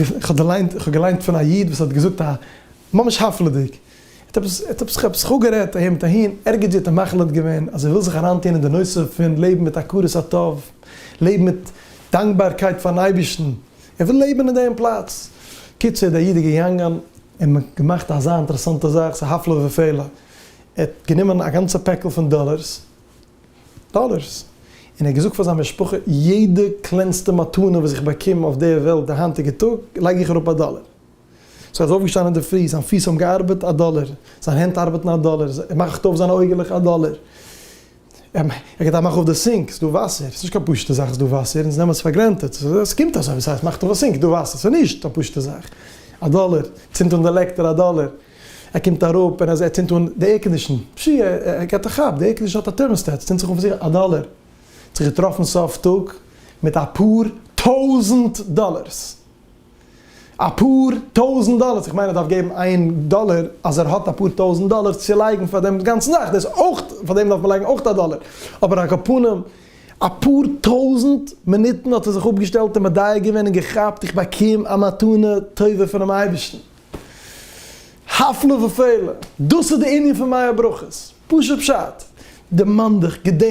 איך האב געליינט פון א איד וואס האט געזאגט א ממש הפלא'דיג, ער האט עפעס עפעס אפגערעדט אהער מיט אהין, ערגעץ ווי האט ער מחליט געווען אז ער וויל זיך אריינטוהן אין די נושא פון לעבן מיט הכרת הטוב, לעבן מיט דאנקבארקייט פארן אייבערשטן, ער וויל לעבן אין דעם פלאץ. קיצור דער איד איז געגאנגען און געמאכט אזא אינטערעסאנטע זאך, ס'איז הפלא ופלא, ער האט גענומען א גאנצע פעקל פון דאלערס, דאלערס, און ער האט געזאגט פאר זיין משפחה, יעדע קלענסטע מתנה וואס איך באקום אויף דער וועלט די היינטיגע טאג, לייג איך אראפ א דאלער. so ער איז אויפגעשטאנען אינדערפרי, זיין פיס האבן געארבעט, א דאלער, זיין הענט ארבעטן, א דאלער, ער מאכט אויף זיינע אויגעלעך, א דאלער, ער געט א מאך אויף די sink, ס'איז דא וואסער, ס'איז נישט קיין פשוטע זאך ס'איז דא וואסער, אונז נעמען עס פאר granted, ס'קומט אזוי, וואס הייסט מאכט אויף א sink איז דא וואסער, ס'איז נישט א פשוטע זאך, א דאלער, צינדט אן די לעקטער, א דאלער, ער קומט אראפ און ער צינדט אן די air condition, פשי, ער געט א כאפ, די air condition האט א thermostat, ס'צינדט זיך אן פון זיך, א דאלער, זיך געטראפן סוף טאג מיט אפאר טויזענט דאלערס. אפאר טויזענט דאלערס, איך מיין ער דארף געבן איין דאלער אז ער האט אפאר טויזענט דאלער צו לייגן פאר דעם גאנצן זאך, דאס אויך, פאר דעם דארף מען לייגן אויך א דאלער, אבער על כל פנים אפאר טויזענט מינוטן האט ער זיך אפגעשטעלט און מדייק געווען און געכאפט איך באקום א מתנה טובה פונעם אייבערשטן. הפלא ופלא, דאס איז די ענין פון מאה ברכות, פשוט פשט, דערמאן דיך, געדענק.